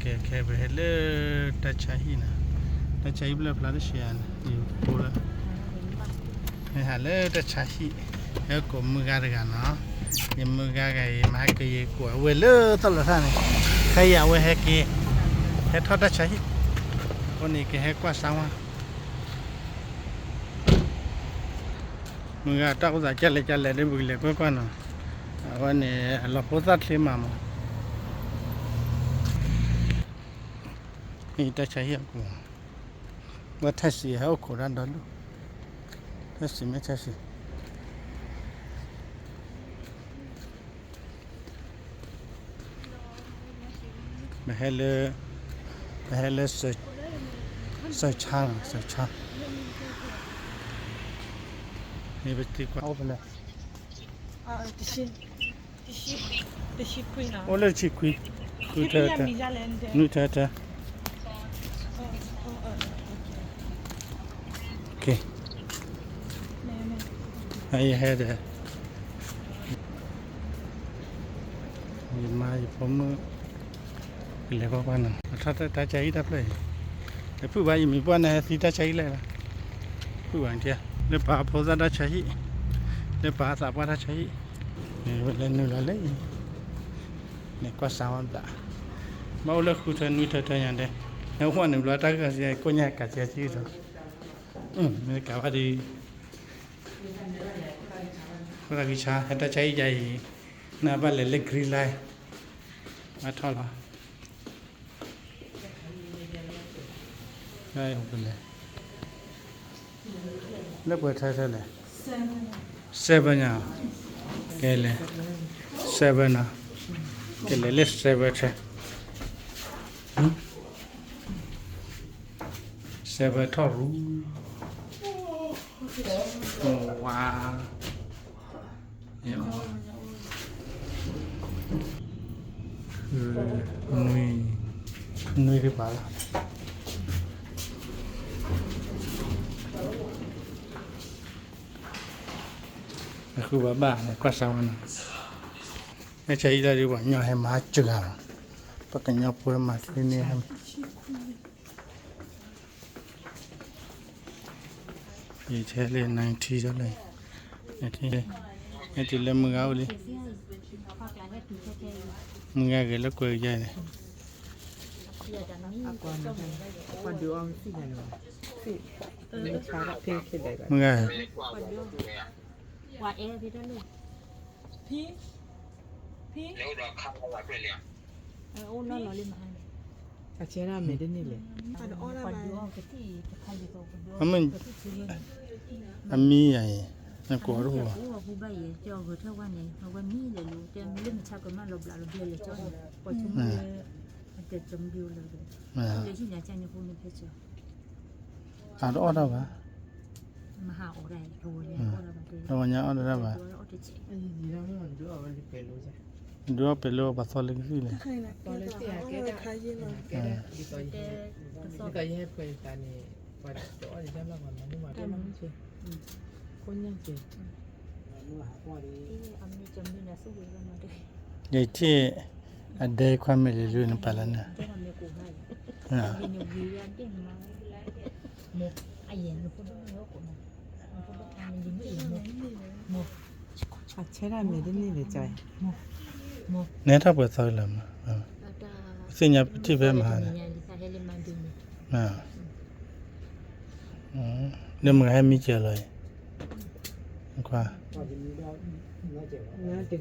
ကဲ ခဲပဟဲလၢတၢ်ဆါဟံၣ်နီၤ, တၢ်ဆါဟံၣ်ဖျၢၣ်ဖျါတဆံးဧါန့ၣ် ယဖိလၢ ဟဲဟးလၢတၢ်ဆါဟံၣ် ဟဲကိးမုၢ်ဂၤတဂၤနီၤ, ယမုၢ်ဂၤဂၤအံၤ မၤဟဲက့ၤယကိးအဝဲလၢသီၣ်လီၤထၣ်န့ၣ်, ခဲအံၤအဝဲဟဲက့ၤ ဟဲထီၣ်တၢ်ဆါဟံၣ်, အဃိန့ၣ် ကဟဲကွၢ်စါဝဲ မုၢ်ဂၤတၢ်အိၣ်သးကလဲၣ်ကလဲၣ်ဒီး ပကလဲၤကွၢ်ကွၢ်နီၤ, အဝဲန့ၣ် အလီၤဖိသၣ်ချ့မးမး, မ့ၢ်တၢ်ဆါဟံၣ်အပူၤ, ဝဲထၢၣ်စံးဟဲအိၣ်ခိးတၢ်ဒီဒူၣ်, ထၢၣ်စံးမ့ၢ်ထၢၣ်စံး ပဟဲလၢ ပဟဲလၢ စၢၤဆါနီၤ စၢၤဆါ, မ့ၢ်ပသံကွၢ်အိၣ်ဖဲလဲၣ်, အိၣ်လၢတဆံခွံ, ဃုထၢတၢ, နွံထၢတၢ, အယဟဲဒီး ယမါယဖိမုၣ် ကလဲၤကွၢ်ကွၢ်နီၤ, အထီၣ်တၢ်ဆါဟံၣ်တၢ်ဖျၢၣ်အံၤ, တဖုၣ်ဘၣ် ယမံၤပှၢ်န့ၣ် ဟဲသံတၢ်ဆါဟံၣ်လဲၣ်လီၤ, ဖုၣ်ဘၣ်ထံ, လၢပှၤဖိသၣ်တၢ်ဆါဟံၣ်, လၢပှၤသးပှၢ်တၢ်ဆါဟံၣ်, လဲၤနုာ်လီၤလၢအံၤ, လဲၤကွၢ်စါဝဲဘျး, ဘၣ်အိၣ်လၢဃုထၢနွံထၢတၢညါဒဲး, ဟဲဝဲနုာ်ဘျီတၢ်ဂ့ၢ်စ့ၢ် ကိၣ်ညါကးစ့ၢ်ကီး, မ့ၢ်ကးဘၣ်ဒီး ဃိသးကဆါ ဟဲတၢ်ဆါဟံၣ်ယါအံၤ, နဘၣ်လဲၤလၢ green light ဘၣ်ထီၣ်လီၤ, လဲၤ လၢပှဲၤထဲထဲလဲၣ်, seven ညါ, ကဲလဲၣ်, seven နီၤ, ကဲလဲၣ်လၢ seven ထဲ, seven ထီၣ်ရူ, ဝါ နွံ, နွံကပၤလီၤ, အဃုဘၣ်ဘၣ် ကွၢ်စါဝဲနီၤ, ဟဲဆါဟံၣ်လၢဒ်ပှၤကညီဟဲမၤစှၤလီၤ, ပှၤကညီဖိဟဲမၤသ့န့ၣ် ယထဲလၢ ninety ဒၣ်လဲၣ်, ဟဲတုၤလၢမုၢ်ဂၤအိၣ်လံ, မုၢ်ဂၤဂဲၤလၢကွဲးကယါန့ၣ်, မုၢ်ဂၤ အဆဲဒၣ်မဲာ်တန့ၢ်လဲၣ်, အမ့ၢ်, အမံယၤအံၤ, နကိးတအိၣ်ဘၣ်, အတအီၣ်တၢ်ဘၣ်, အဝဲညါအီၣ်တၢ်ဘၣ်, ဒုးအီၣ်ပဲၤလိပှၤသီလၢကသံၣ်လဲၣ်, ယထံၣ်အဒဲခွါမဲာ်လံၤလၢနပာ်လၢန့ၣ်, အဆဲဒၣ်မဲာ်တန့ၢ်လဲၣ်, နဟဲထီၣ်ပှဲၤသီလီၤမး, ပသ့ၣ်ညါပထံၣ်ဖဲမဟါန့ၣ်, လၢမုၢ်ဂၤဟဲမံစၢၤလီၤအံၤ, ကွၢ်, မံဘၣ်ဘၣ်, တၢ်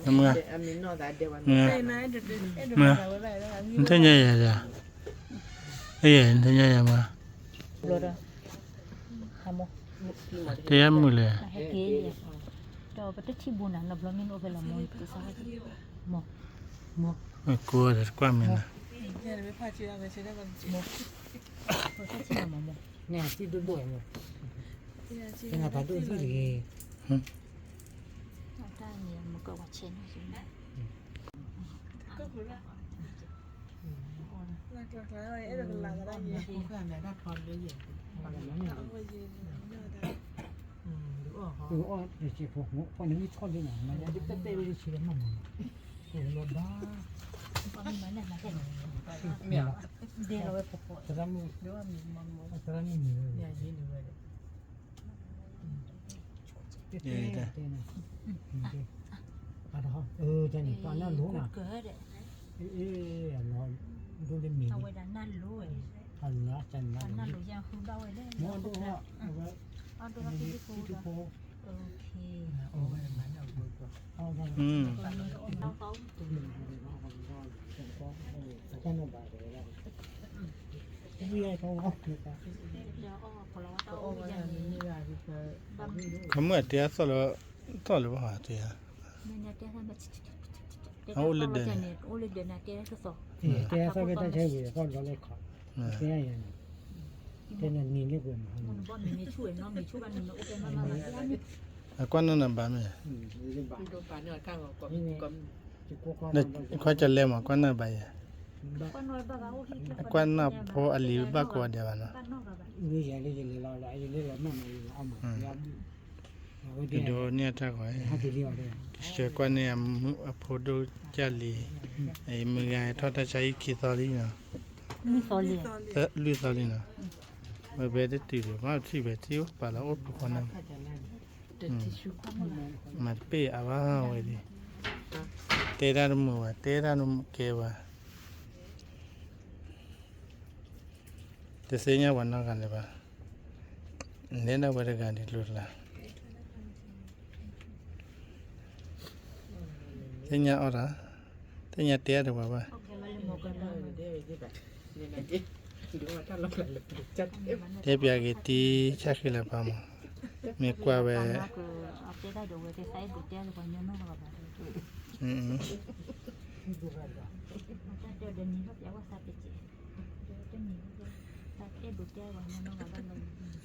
မံမံန့ၢ်က့ၤဘၣ်န့ၣ်, မုၢ်ဂၤ, မုၢ်ဂၤ, နထံၣ်ညါယၤယၤ, အဲယၤ နထံၣ်ညါယၤမုၢ်ဂၤ, တဲယၤမုၢ်လဲၣ်, ဒီးပတထံၣ်ဘိနၤ နီတဘျီမ့ၢ်နအိၣ်ဖဲလဲၣ်, မ့ၢ်ကိးဒီးတကွၢ်မ့ၢ်နၤ, နထံၣ်ဒိၣ်ဒိၣ်မုၢ်, နဖးဒိၣ်သ့ၣ်တဂ့ၤ, မကဝါဆဲန့ၣ် ခီမုၣ်အတဲအသီၣ်လၢ သီၣ်လၢဘၣ်ဟးတဲဧါ, အအိၣ်လၢဒၢးန့ၣ်, တဲအသီၣ်ဖဲတၢ်ဆါဝံၤ သီၣ်လီၤလၢခီ, တဲန့ၣ်န့ၣ် အကွၢ်နီၢ်နၤဘၣ်မ့ၢ်, ခွါကလဲမး ကွၢ်နီၢ်ဘၣ်ယဲ, အကွၢ်နီၢ်ဖိအလံၤဘၣ်ကိးဂၤဒဲးဘၣ်နီၤ, ဒိးန့ၢ်အတၢ်ဂီၤ, ကဆှၢကွၢ်န့ၢ်အဖိဒိၣ်ကၢ်လံၤ, မုၢ်ဂၤထီၣ်တၢ်ဆါဟံၣ်ခံသီလံနီၤ, လွံၢ်သီလံနီၤ, ဝဲပတဲတတုၤဒီး ဘၣ်ထံၣ်ဖဲထံၣ်အိၣ်ပာ်လီၤအိၣ်ဖုဃီန့ၣ်, မၤတပ့ၢ်အါဘၣ်ဝဲဒၣ်, တဲတၢ်တမုာ်ဘၣ် တဲတၢ်တကဲဘၣ်, တသ့ၣ်ညါပှၤနီတဂၤလၢၤဘၣ်, လဲၤဒၣ်ဝဲတဂၤဒ်လိာ်ကျါ သ့ၣ်ညါအီၣ်တၢ်, သ့ၣ်ညါတဲတဝဲဘၣ်, တဲပၠးက့ၤတံဆၣ်ဃံလၤပၤမး, မ့ၢ်ကွၢ်ဝဲ,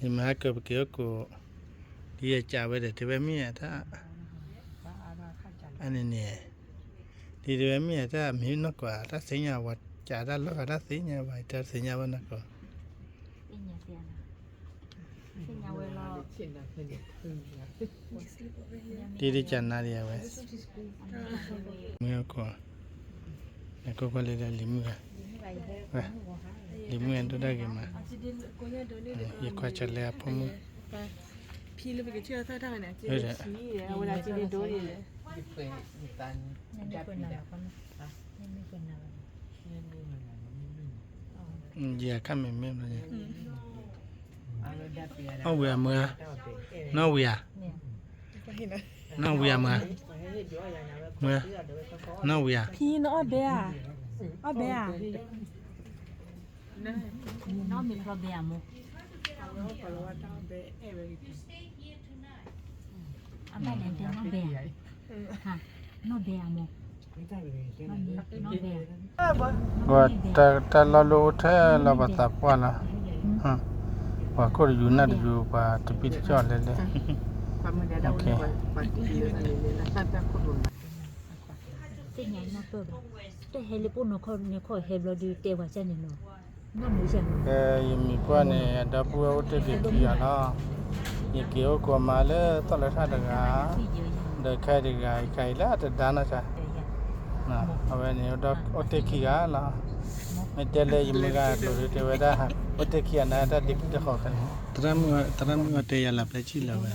ယမၤဟးကၢပက့ၤအိၣ်ကိး, ဒ်ယကးဝဲဒီး တဲဝဲမ့ၢ်ယတၢ်, အန့ၣ်န့ၣ်, ဒ်တဲဝဲမ့ၢ်ယတၢ်မ့ၢ်နီၢ်ကီၢ် တၢ်သ့ၣ်ညါဝဲ ကးတၢ်လီၢ်ဂၤတၢ်သ့ၣ်ညါဘၣ် တၢ်သ့ၣ်ညါဘၣ်နီၢ်ကီၢ် ဒ်ဒ်ကနါဒ်အဝဲ, မုၢ်အခိၣ်, နကိးကွၢ်လၢဒၣ်လံၤမုၣ်ဂၤ, လံၤမုၣ်ဂၤဒိၣ်ဒၣ်ဂ့ၤမး, ယခွါကၠီၤလဲအဖိမုၣ်, ယခါမ့ၢ်မ့ၢ်ဘျီ, အီၣ်ဝံၤဧါမုၢ်ဧါ, နီၢ်ဝံၤဧါ, နီၢ်ဝံၤဧါမုၢ်ဧါ, မုၢ်ဧါ, နီၢ်ဝံၤဧါ, ဖံနအီၣ်ဘဲဧါ, အီၣ်ဘဲဧါ, နီၢ်မ့ၢ်ဖျီဘဲဧါမုၢ်, အဘၣ်လဲၣ်တဲနီၢ်ဘဲဧါ, နီၢ်ဘဲဧါမုၢ်, နီၢ်ဘဲဧါ, တၢ်လီၢ်လၢအိၣ်ထဲလီၤပသးပှၢ်လီၤ, ပှၤခိၣ်တယူၤနၢ်တယူၤ ပှၤတပံၢ်တကၠီၣ်လဲၣ်လဲၣ်, သ့ၣ်ညါနီၢ်ပၢၢ်ဘၣ်, တၢ်ဟဲလၢပအိၣ်နီၢ်ခီၣ်န့ၣ်ခီၣ်ဟဲဘျီဒုးတဲပှၤကၢ်န့ၣ်နီၤ, ဖဲယမံၤပှၢ်န့ၣ် အဒီပုၢ်ဝဲၢ်အိၣ်တ့ၢ်ဒံးခံဂၤလီၤ, ယက့ၤအိၣ်ကိးမးလၢသီၣ်လၢထၣ်တဂၤ, ဒီးခဲအံၤတဂၤ ယခဲအံၤလၢအတဒါနီၢ်ဆါ, အဝဲန့ၣ် အိၣ်တ့ၢ်ခံဂၤလီၤ, မ့ၢ်တဲလၢယမုၢ်ဂၤအကျိၤဒုးတဲဝဲဒၣ်, အိၣ်တ့ၢ်ခံဂၤန့ၣ် တၢ်ဒ့ခံတဃီၤဖဲန့ၣ်, သရၣ်မုၣ်အတဲယၤလၢပျဲဆံလၢၤဝဲ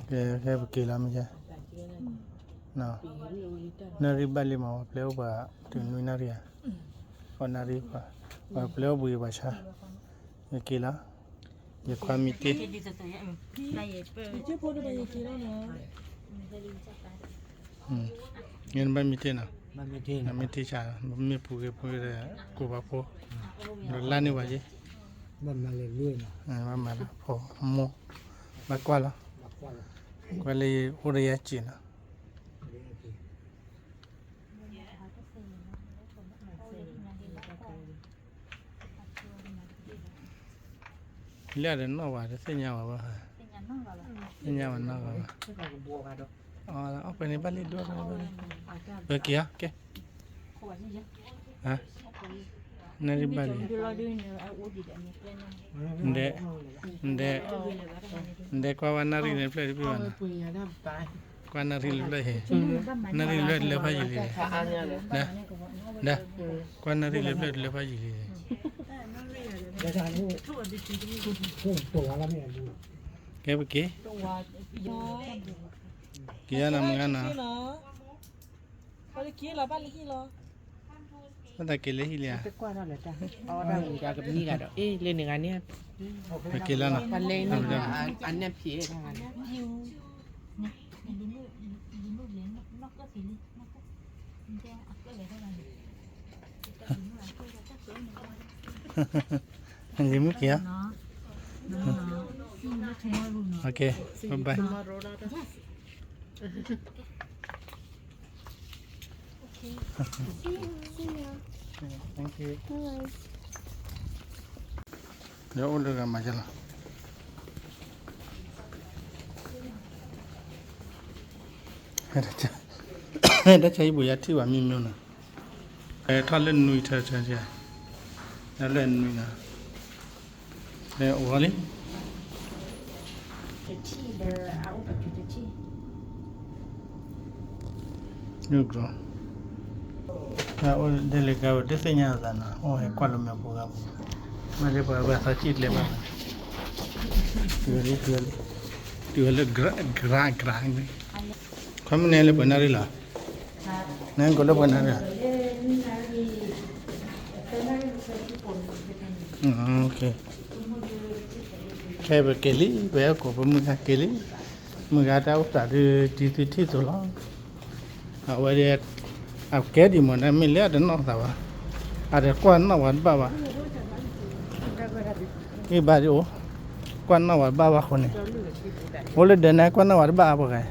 ကဲ ကဲ ပက့ၤလီၤမ့ၢ်ကဲ, နၣ်ရံၣ်ဘၣ်လံမး ပှၤပျဲအိၣ်ပှၤတုၤနွံနၣ်ရံၣ်ဧါ, ဃိးနၣ်ရံၣ်ပှၤ, ပှၤပျဲအိၣ်ဘှံးပှၤဆါ, ယက့ၤလီၤ, ယခွါမံတ့ၢ် နဘၣ်မံတ့ၢ်နီၤ, နမ့ၢ်တ့ၢ်ဆါ မ့ၢ်ပူၤဂ့ၤပူၤဂ့ၤဒီး ကိးပှၤဖိ, ဒီးလါန့ၢ်ဝဲက့ၤ ဘၣ်မၤလၢ ဘၣ်မၤလၢဖိမိၢ်, ဘၣ်ကွၢ်လီၤ, ကွၢ်လၢအိၣ်ဒီးယၤစ့ၢ်နီၤ, လၢအတနီၣ်ဝဲ တသ့ၣ်ညါဝဲဘၣ်, သ့ၣ်ညါဝဲနီၣ်ဝဲဘၣ်, အီၣ်ပှဲၤန့ၣ်ဘၣ်လံဒိၣ်, ပက့ၤဧါ, ကဲ, နၣ်ရံၣ်ဘၣ်လံ, ဒဲ, ဒဲ, ဒဲကွၢ်ဝဲနၣ်ရံၣ်န့ၣ်ဖျၢၣ်တဘ့ၣ်ဘၣ်နီၤ, ကွၢ်နၣ်ရံၣ်လၢဖျၢၣ်ဟ့ၣ်, နၣ်ရံၣ်လၢဖျၢၣ်ယံာ်လံ, ဒဲ, ကွၢ်နၣ်ရံၣ်လၢဖျၢၣ်လၢဖျၢၣ်ယံာ်လံ, ကဲပက့ၤ, က့ၤယါနီၤမုၢ်ဂၤနီၤ, ဘၣ်တက့ၤလၢဟံၣ်လံဧါ, ပက့ၤလီၤနီၤ, လံၤမုၣ်က့ၤဧါ, ဘၣ်ဘၣ်. Yá အိၣ်လၢဂၤမၤယါလီၤ, တၢ်ဆါဟံၣ်ပူၤယါထံၣ်ဘၣ်မံမံနီၤ, ထီၣ်လၢနွံထၢထၢ, လၢနွံနီၤ, အိၣ်လံ အိၣ်ဒဲလၢကါဝဲ တသ့ၣ်ညါအသးနီၤ, အိၣ်ဟဲကွၢ်လၢမဲာ်ပူၤဂၤပူၤ, မ့ၢ်လၢပှၤဘၣ်သးစံၣ်ကျဲဘၣ်, တုၤဝဲလၢ တုၤဝဲလၢ တုၤဝဲလၢ ကြၢးကြၢး, ခီမ့ၢ်န့ၣ်လၢပှဲၤနၣ်ရံၣ်လီၤ, နကလၢပှဲၤနၣ်ရံၣ်လီၤ. ခဲအံၤပက့ၤလံ, ပဟဲကိးပမုၢ်ဂၤက့ၤလံ, မုၢ်ဂၤတၢ်အိၣ်သးဒုး ဒ်သုထံၣ်သိးလီၤ. အဝဲဒၣ် အကဲဒံးမ့ၢ်န့ၣ် မ့ၢ်လၢအတနီၣ်သးဘၣ်, အတကွၢ်နီၣ်ဝဲတဘၣ်ဘၣ်, ဂံၢ်ဘါဒ်အိၣ်, ကွၢ်နီၣ်ဝဲတဘၣ်ဘၣ်အဃိန့ၣ်, အိၣ်လၢဒဲးန့ၣ် ကွၢ်နီၣ်ဝဲတဘၣ်အါပှၤဂၤ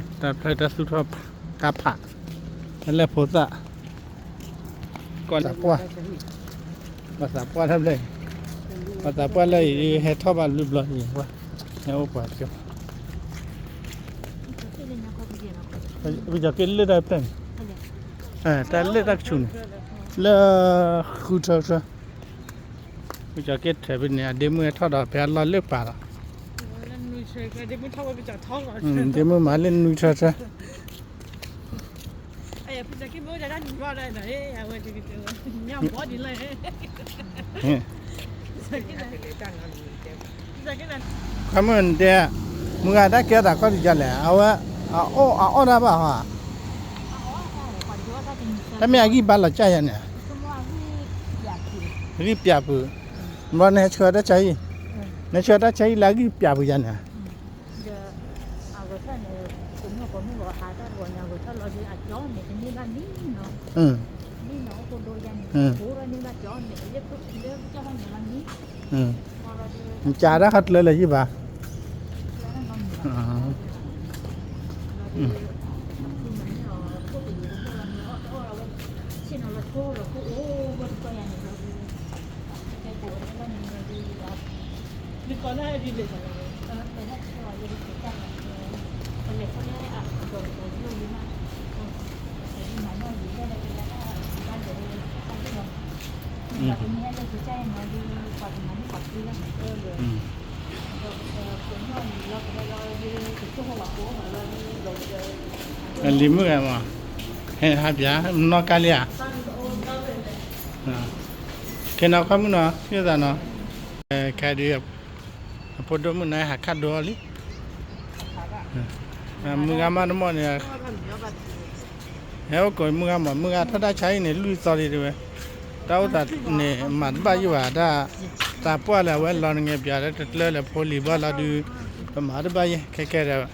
တၢ်ဖျၢၣ်တၢ်သူၣ်ထီၣ်တၢ်ဖး, တၢ်လဲၣ်ဖိသၣ်, ကီၢ်သးပှၢ်, ပှၤသးပှၢ်တၢ်ဖျၢၣ်, ပှၤသးပှၢ်လၢအံၤ ဟဲထီၣ်ဘၣ်လွံၢ်ဘျီအံၤ, ဟဲအိၣ်ပှၤကၠီ, ပကၠီက့ၤလၢတၢ်ဖျၢၣ်န့ၣ်, တၢ်လၢတၢ်ကဆူၣ်န့ၣ်, လၢဃုထၢထၢ ပကၠီက့ၤထၢဖဲန့ၣ် အဒ့မုၣ်ဟဲထီၣ်ဒီးဖဲအလီၢ်လၢပာ်လီၤ, ဒ့မုၣ်မၤလၢနွံထၢထၢ, ခီမ့ၢ်တဲ, မုၢ်ဂၤတၢ်ကဲသးကီၢ်တကၢ်လဲၣ်, အဝဲ, အအီၣ်အအီၣ်တၢ်ဘၣ်ဟီဧါ, တၢ်မ့ၢ်အဂံၢ်ဘါလီၤကၢ်ယၤန့ၣ်, အဂံၢ်ပျးပူၤ, ဘျီနဟဲဆှၢတၢ်ဆါဟံၣ်, နဟဲဆှၢတၢ်ဆါဟံၣ်လၢအဂံၢ်ပျးပူၤယၤန့ၣ် မ့ၢ်ကးတၢ်ခီတလၢလၢယဘၣ်, လံၤမုၣ်ဂၤမး, ဟဲဟးပျး နီၢ်ကါလံဧါ, ခဲနီၤခီမုၣ်နီၤ ဟံၣ်သးနီၤ, ခဲဒုး အဖိဒိၣ်မုၣ်န့ၣ် ဟးခးဒိအီၤလံ, မုၢ်ဂၤမးတမီၢ်န့ၣ်, ဟဲအိၣ်ကိးမုၢ်ဂၤမး မုၢ်ဂၤထီၣ်တၢ်ဆါအံၤန့ၣ် လွံၢ်သီလံတဲဝဲ, တၢ်အိၣ်သးန့ၣ် မၤတဘၣ်ယိၣ်ဘၣ်ဒၣ်, သးပှၢ်လၢအဝဲလီၤနငဲၤပၠးလၢတကျၢလၢဖိလံၤဘၣ်လီၤဒုး, ပမၤတဘၣ်ယဲၢ်ခဲခဲဒီး,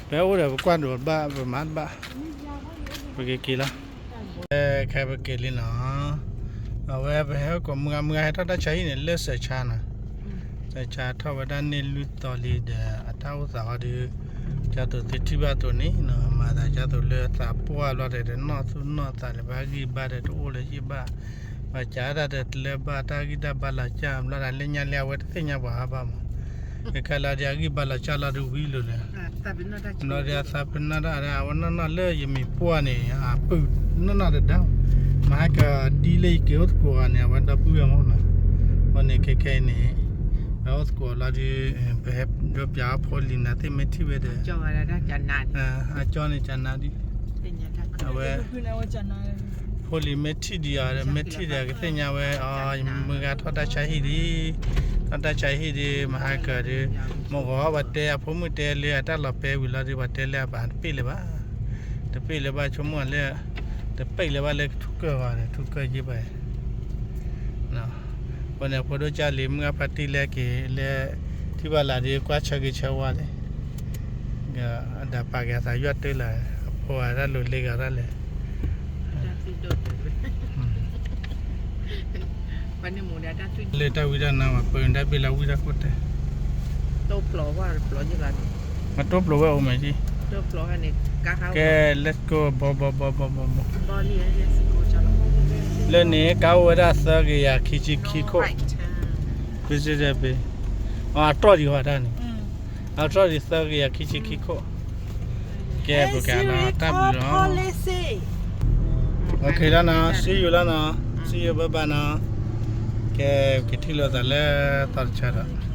ပအိၣ်ဒီးပကွၢ်ဒိးတဘၣ် ပမၤတဘၣ်, ပကက့ၤလီၤ. ခဲပက့ၤလံနီၤ, အဝဲပဟဲအိၣ်ကိးမုၢ်ဂၤ မုၢ်ဂၤဟဲထီၣ်တၢ်ဆါဟံၣ်န့ၣ် လၢစၢၤဆါနီၤ, စၢၤဆါထီၣ်ဝဲဒၣ်န့ၢ်လွံၢ်သီလံဒီး အတၢ်အိၣ်သးဟီဒီး ကၢ်သိးသုထံၣ်ဘၣ်အသိးန့ၣ်နီၤ, မၤသးကၢ်သိးလၢသးပှၢ်ဘျီဒီး တနီၣ်သူၣ်နီၣ်သးလၢၤဘၣ် ဂံၢ်ဘါဒီးတအိၣ်လၢၤဘၣ်, ပှၤကးတၢ်ဒီးတလၢဘၣ် တၢ်ဂံၢ်တၢ်ဘါလီၤကၢ်ဘျီဒီး လၢညါလၢအဝဲတသ့ၣ်ညါပှၤဟးဘၣ်မး, ခဲလၢာ်ဒီးအဂံၢ်ဘါလီၤကၢ်လီၤဒီးဝံၤလိာ်လၢ ဘျီဒီးအသးပ့ၤနီၣ်တၢ်ဒီး အဝဲနီၢ်နီၢ်လၢယမ့ၢ်ပှၢ်န့ၣ် အပုၢ်နီၢ်နီၢ်တဒါ, မဟါကဒ်လၢယက့ၤအိၣ်သကိးဂၤန့ၣ် အဝဲဒီပုၢ်ဝဲၢ်မးနီၤ, အဃိန့ၣ်ခဲခဲအံၤန့ၣ် ပအိၣ်သကိးလီၤဒီး ပဟဲဒိပၠးအီၤဖိလံၤနၤသ့ၣ်မ့ၢ်ထံၣ်ဝဲဒီး အကၠီန့ၣ်ကနါဒ် အဝဲ ဖိလံၤမ့ၢ်ထံၣ်ဒံးအီၤဒီး မ့ၢ်ထံၣ်ဒီးကသ့ၣ်ညါဝဲအီၤ မုၢ်ဂၤထီၣ်တၢ်ဆါဟံၣ်ဒံး, ထီၣ်တၢ်ဆါဟံၣ်ဒံး မဟါကၢၤဒီး မ့ၢ်ဂီၤပှၤတဲအဖိမုၣ်တဲလၢအတၢ်လီၤပဲဝံၤလီၤဒီး ပှၤတဲလၢအပၢ်တပ့ၢ်လၢၤဘၣ်, တပ့ၢ်လၢၤဘၣ်ဆိကမိၣ်လၢ တပ့ၢ်လၢၤဘၣ်လၢထူကၢၢ်ဂီၤဒီး ထူကၢၢ်ယ့ၢ်ဘၣ် အဃိန့ၣ်ဖိဒိၣ်ကၢ်လံၤမုၢ်ဂၤဖါတံၢ်လၢက့ၤလၢ ထံၣ်ဘၣ်လၢဒ်ကွၢ်ဆၢဂ့ၤဆၢဝါလံ, အဒၣ်ပာ်က့ၤအသးယွၤတၢ်လၢ အဖိအတၢ်လိၤလ့ဂၤတၢ်လဲၣ်, လၢတၢ်ဝံတၢ်နါမး ပၢတၢ်ဘ့ၣ်လၢဝံတၢ်ခိၣ်တဲ, မ့ၢ်တိၢ်ပျိးဝဲအိၣ်မးက့, ကဲ let's go ဘီဘီဘီဘီဘီဘီ, လၢန့ၣ် ကါအိၣ်ဝဲဒၣ်သၢကယၤခံဆံခံခိၣ်, visitor pay, အတြီၢ်ဒံးဟီတၢ်န့ၣ်, အတြီၢ်ဒံးသၢကယၤခံဆံခံခိၣ်, ကဲ ပကလီၤတၢ်ဘျုးလီၤ, okay လီၤနီၤ see you လီၤနီၤ, see you bye bye နီၤ, ကဲ ပကထံၣ်လိာ်သးလၢသီတဆၢဒီး